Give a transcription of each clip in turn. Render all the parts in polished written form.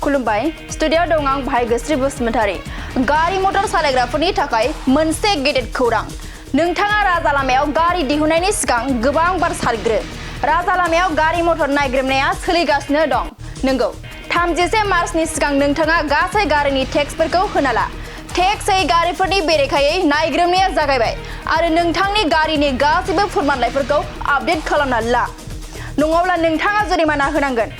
खुलुमबाय स्टुडियोआव दं आं भाग्यश्री बसुमतारी। गारि मटर सालायग्राफोरनि थाखाय मोनसे गेदेर खौरां। नोंथाङा राजा लामायाव गारि दिहुननायनि सिगां गोबां बार सानग्रो। राजा लामायाव गारि मटर नायग्रोमनाया सोलिगासिनो दं। नंगौ, 31 मार्चनि सिगां नोंथाङा गासै गारिनि टेक्सफोरखौ होना ला। टेक्स होयै गारिफोरनि बेरेखायै नायग्रोमनाया जागायबाय आरो नोंथांनि गारिनि गासैबो फोरमानलाइफोरखौ आपडेट खालामना ला। नङाब्ला नोंथाङा जुरिमाना होनांगोन।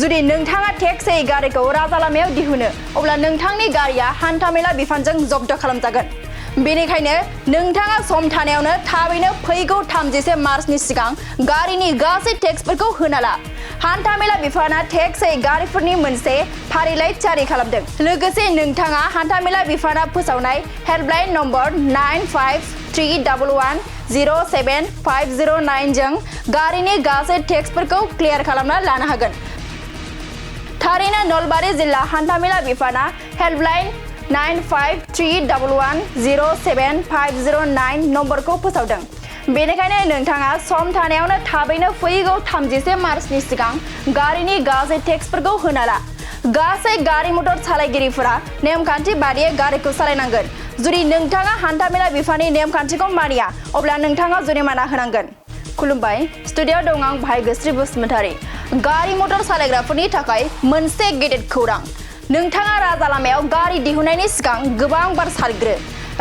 जुदि नोंथाङा टेक्स होयै गारिखौ राजा लामायाव दिहुनो, अब्ला नोंथांनि गारिया हान्थामेला बिफानजों जब्द खालामजागोन। बेनिखायनो नोंथाङा सम थानायावनो थाबैनो फैगौ 31 मार्चनि सिगां गारिनि गासै टेक्सफोरखौ होना ला। हान्थामेला बिफाना टेक्स होयै गारिफोरनि मोनसे फारिलाइ जारि खालामदों। लोगोसे नोंथाङा हान्थामेला बिफाना फोसावनाय हेल्पलाइन नम्बर 9531107509 जों गारिनि गासै टेक्सफोरखौ क्लियार खालामना लानो हागोन। थारैनो नलबारी जिल्ला हान्थामेला बिफाना हेल्पलाइन 9531107509 नम्बरखौ फोसावदों। बेनिखायनो नोंथाङा सम थानायावनो थाबैनो फैगौ 31 मार्चनि सिगां गारिनि गासै टेक्सफोरखौ होना ला। गासै गारि मटर सालायगिरिफोरा नेमखान्थि बादियै गारिखौ सालायनांगोन। जुदि नोंथाङा हान्थामेला बिफाननि नेमखान्थिखौ मानिया, अब्ला नोंथाङा जुरिमाना होनांगोन। खुलुमबाय स्टुडियोआव दं आं भाग्यश्री बसुमतारी। गारि मटर सालायग्राफोरनि थाखाय मोनसे गेदेर खौरां। नोंथाङा राजा लामायाव गारि दिहुननायनि सिगां गोबां बार सानग्रो।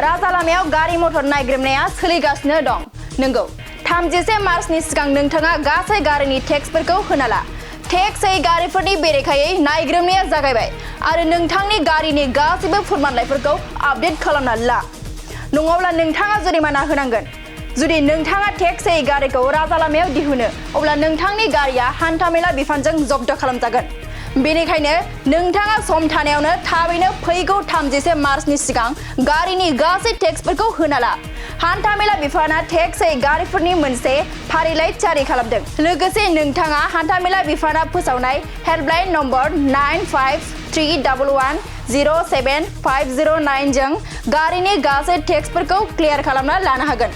राजा लामायाव गारि मटर नायग्रोमनाया सोलिगासिनो दं। नंगौ, 31 मार्चनि सिगां नोंथाङा गासै गारिनि टेक्सफोरखौ होना ला। टेक्स होयै गारिफोरनि बेरेखायै नायग्रोमनाया जागायबाय आरो नोंथांनि गारिनि गासैबो फोरमानलाइफोरखौ आपडेट खालामना ला। नङाब्ला नोंथाङा जुरिमाना होनांगोन। जुदि नोंथाङा टेक्स होयै गारिखौ राजा लामायाव दिहुनो, अब्ला नोंथांनि गारिया हान्थामेला बिफानजों जब्द खालामजागोन। बेनिखायनो नोंथाङा सम थानायावनो थाबैनो फैगौ 31 मार्चनि सिगां गारिनि गासै टेक्सफोरखौ होना ला। हान्थामेला बिफाना टेक्स होयै गारिफोरनि मोनसे फारिलाइ जारि खालामदों। लोगोसे नोंथाङा हान्थामेला बिफाना फोसावनाय हेल्पलाइन नम्बर 9531107509 जों गारिनि गासै टेक्सफोरखौ क्लियार खालामना लानो हागोन।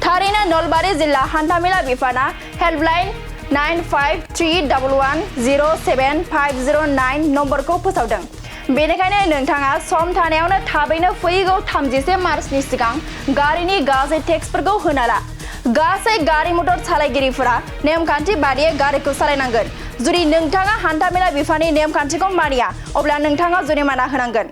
थारैनो नलबारी जिल्ला हान्थामेला बिफाना हेल्पलाइन 9531107509 नम्बरखौ फोसावदों। बेनिखायनो नोंथाङा सम थानायावनो थाबैनो फैगौ 31 मार्चनि सिगां गारिनि गासै टेक्सफोरखौ होना ला। गासै गारि मटर सालायगिरिफोरा नेमखान्थि बादियै गारिखौ सालायनांगोन। जुदि नोंथाङा हान्थामेला बिफाननि नेमखान्थिखौ मानिया, अब्ला नोंथाङा जुरिमाना होनांगोन।